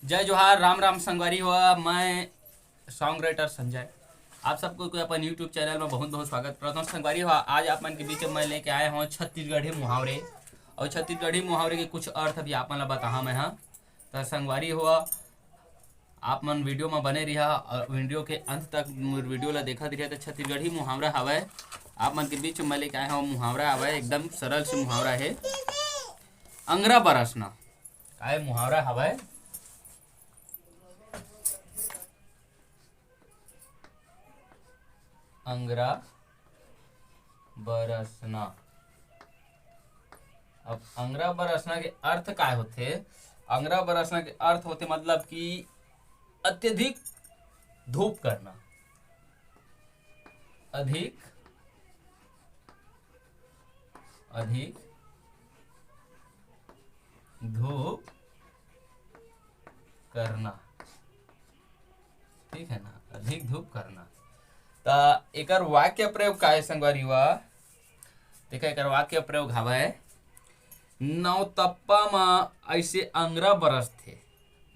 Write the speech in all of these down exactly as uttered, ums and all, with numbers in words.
जय जोहार, राम राम संगवारी हो। मैं सॉन्ग राइटर संजय, आप सबको के अपन YouTube चैनल में बहुत बहुत स्वागत करता हूँ। संगवारी हो, आज आप मन के बीच में मैं लेके आए हूँ छत्तीसगढ़ी मुहावरे, और छत्तीसगढ़ी मुहावरे के कुछ अर्थ भी आप मन ला बताहा मैं हा। तो संगवारी हो, आप मन वीडियो में बने रहा और वीडियो के अंत तक मोर वीडियो ला देखत रहा। तो छत्तीसगढ़ी मुहावरा हवय, आप मन के बीच में मैं लेके आए हूँ मुहावरा हवय, एकदम सरल से मुहावरा है। अंगरा बरसना, काय मुहावरा हवय? अंगरा बरसना। अब अंगरा बरसना के अर्थ काय होथे? अंगरा बरसना के अर्थ होथे, मतलब कि अत्यधिक धूप करना, अधिक अधिक धूप करना, ठीक है ना, अधिक धूप करना। त एकर वाक्य प्रयोग का है संगवारी हुआ? देखा, एकर वाक्य प्रयोग हवय, नौतप्पा म ऐसे अंगरा बरसथे,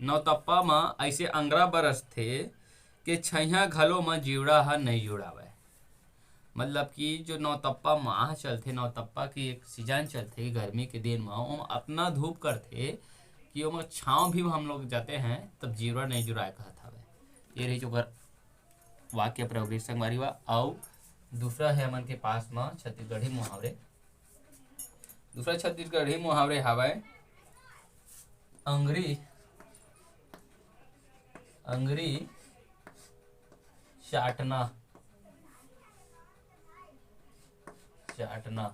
नौतप्पा म ऐसे अंगरा बरसथे के छैया घलो म जीवड़ा ह नइ जुड़ावय। मतलब कि जो नौतप्पा माह चलथे, नौतप्पा की एक सीजन चलथे गर्मी के दिन म, ओमा अतना धूप करथे कि ओमा छाँव भी हम लोग जाते हैं तब जीवड़ा नहीं जुड़ाए कहत हवे। ये रही ओकर वाक्य प्रयोग संगवारी हुआ। अउ दूसरा है हमन के पास म छत्तीसगढ़ी मुहावरे। दूसरा छत्तीसगढ़ी मुहावरे हवय अंगरी, अंगरी चाटना, चाटना।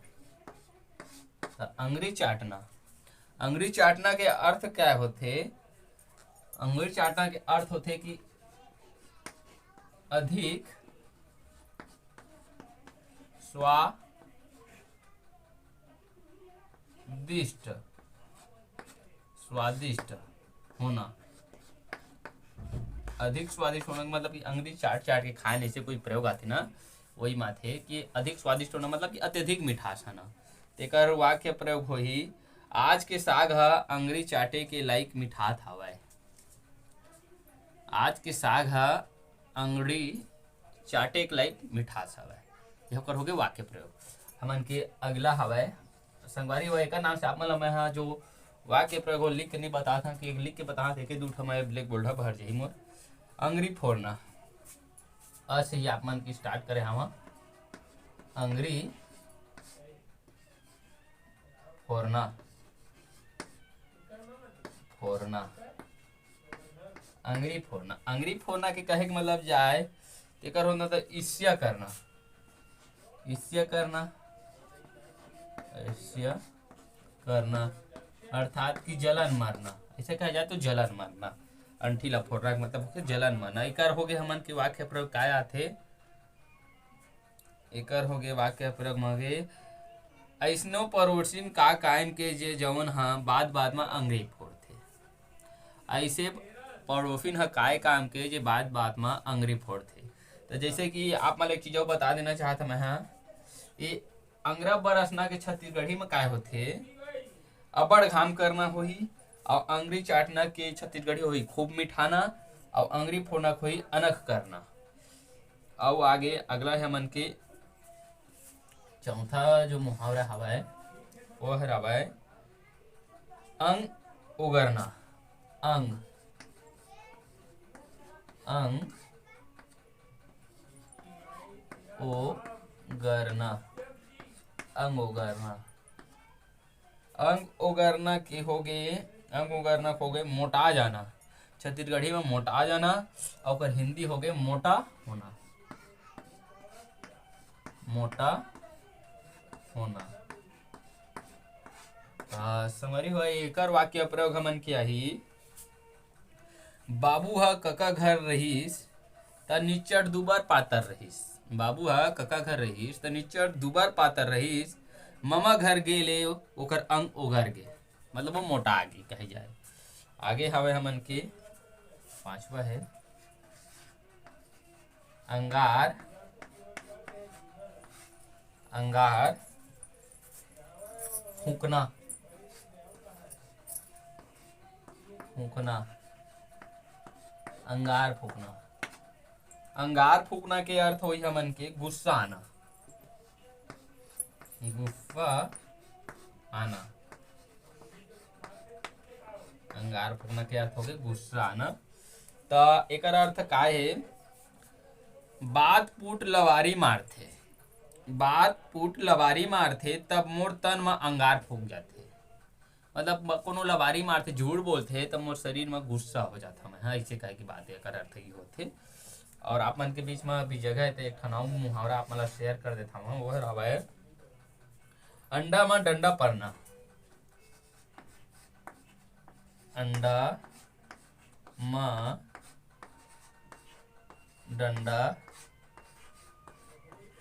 त अंगरी चाटना, अंगरी चाटना के अर्थ क्या होथे? अंगरी चाटना के अर्थ होथे कि अधिक स्वादिष्ट, स्वादिष्ट होना। अधिक स्वादिष्ट होना के मतलब कि अंगरी चाट चाट के खाए, जैसे कोई प्रयोग आथे ना, वही माथे कि अधिक स्वादिष्ट होना मतलब कि अत्यधिक मिठास है ना। तेकर वाक्य प्रयोग होही, आज के साग ह अंगरी चाटे के लायक मिठात हवय। आज के साग ह अंगरी चाटे के लायक मिठास हवय। ये ओकर होगे वाक्य प्रयोग। हमन के अगला हवय संगवारी हो, एकर नाम से आप मन ल मैं ह जो वाक्य प्रयोग हो लिख के नहीं बतात हं, कि एक लिख के बतात हं, एक दू ठो मैं ब्लैक बोर्ड ह भर जाही मोर। अंगरी फोड़ना। अ से ही आप मन की स्टार्ट करे हवं। अंगरी फोड़ना, फोड़ना, अंगरी फोड़ना। अंगरी फोड़ना के कहे के मतलब जाए, तेकर होना तो ईर्ष्या करना, ईर्ष्या करना, ईर्ष्या करना, अर्थात कि जलन मरना। ऐसे कहा जाए तो जलन मरना। अंठी ला फोड़ना के मतलब होथे जलन मरना। एकर होगे हमन के वाक्य प्रयोग काय आथे? एकर होगे वाक्य प्रयोग म होगे, अइसनो पड़ोसिन का कायम के जे जवन ह बात बात म अंगरी फोड़थे। ऐसे पड़ोसिन ह काय काम के जे बात बात म अंगरी फोड़थे। तो जैसे कि आप मन ल एक चीज अउ बता देना चाहत हं मैं ह, ये अंगरा बरसना के छत्तीसगढ़ी म काय होथे? अबड़ घाम करना होही। अउ अंगरी चाटना के छत्तीसगढ़ी होही खूब मिठाना। अउ अंगरी फोड़ना के होही अनख करना। अउ आगे अगला है मन के चौथा जो मुहावरा हवय, वो हर हवय अंग उगरना, अंग, अंग ओगरना, अंग ओगरना। अंग ओगरना के होगे, अंग ओगरना के होगे मोटा जाना। छत्तीसगढ़ी में मोटा जाना, अउ ओकर हिंदी होगे मोटा होना, मोटा होना। त संगवारी हो, एकर वाक्य प्रयोग हमन के आही, बाबू ह कका घर रहिस, त निच्चट दुबर पातर रहिस। बाबू ह कका घर रहिस, त निच्चट दुबर पातर रहिस। ममा घर गे ले ओकर अंग ओगर गे, मतलब वो मोटा गे कहे जाए। आगे हवे हमन के पांचवा है अंगार, अंगार फूकना, फूकना। अंगार फूकना। अंगार फूकना के अर्थ होही हमन के गुस्सा आना, गुस्सा आना। अंगार फूकना के अर्थ होगे गुस्सा आना। त एकर अर्थ का हे? बात पुट लवारी मारथे, बात पुट लवारी मारथे, तब मोर तन म अंगार फूक जाथे। मतलब म-, कोनो लवारी मारथे, झूठ बोलथे, तब मोर शरीर म गुस्सा हो जात हवय। हाँ, ऐसे कहे के बात हे, एकर अर्थ ही होथे। और आप मन के बीच म अभी जगह हे, त एक ठन अउ मुहावरा आप मन ला शेयर कर देत हवं, वो हर हवय, अंडा म डंडा परना। अंडा म डंडा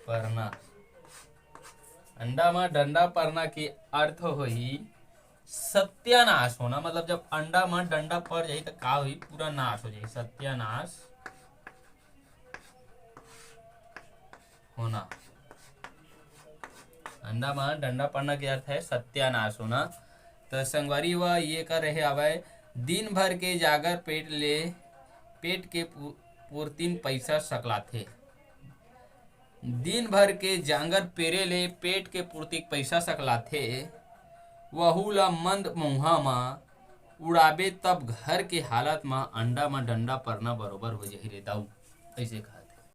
परना। अंडा म डंडा परना के अर्थ होही सत्यानाश होना। मतलब जब अंडा म डंडा पर जाही त का होही? पूरा नाश हो जाही, सत्यानाश होना। अंडा म डंडा परना के अर्थ हे सत्यानाश होना। त संगवारी हो, ये कर रहे हवय, दिन भर के जांगर पेट ले, पेट के पू-, पूर्तिन पैसा सकलाथे। दिन भर के जांगर पेरे ले पेट के पूर्ति पैसा सकलाथे, वहू ला मंद मुहा म उड़ाबे, तब घर के हालत म अंडा म डंडा परना बरोबर हो जाही रे दाऊ। ऐसे कहा।